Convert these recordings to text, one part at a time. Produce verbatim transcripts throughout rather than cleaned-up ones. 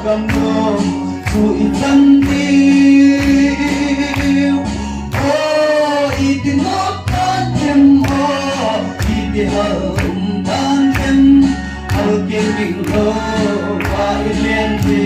Gamlo chu i chan diu. O, iti nok tan them o, iti hal um tan them, hal kim ding lo, va i len diu.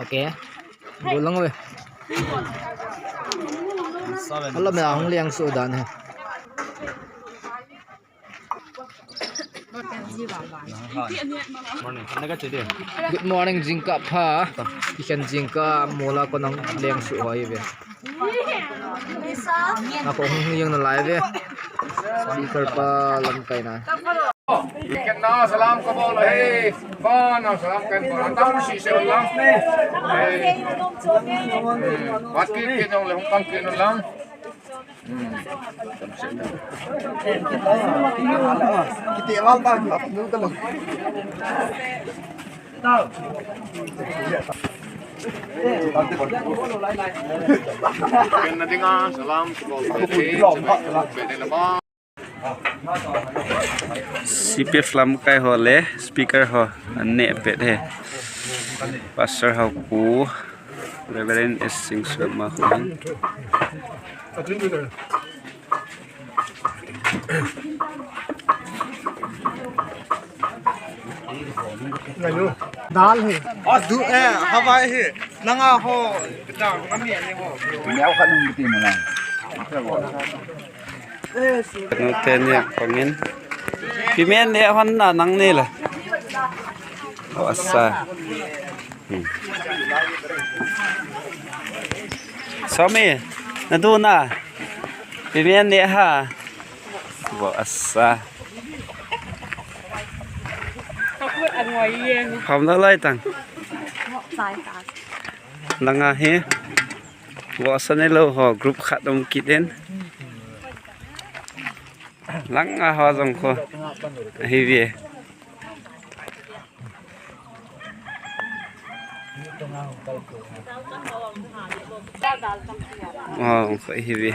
Okay. Gulang we. Alam na hung liang su dan he. Good morning, jingkah pha. Ikan jingkah mola ko nang liang su hoi ve. Ako hung yang na lai ve. Speaker pa lamkai na. Ikan na salam kabol he. Ba na salam kan ba. Tam si se lang. Wat ki ki nong le hung pang ki nong lang. Kena dinga salam. C P F lamkai ho le speaker ho an neh pet he. Pastor ho ku Reverend S Singh Sharma ho. Dal he. Adu eh, Hawaii he. Nanga ho. Dal kami ani ho. Neo ka nung ti mo na. Nute ni pangin. Pimen ni hon na nang ni la. O asa. Hmm. Somi, na du na. Pimen ni ha. Bo asa. Ham na lai tang. Langa hi vohsa neilou ho group khat um kit in. Langa ho jong kho ahi ve. Ho kho ahi ve.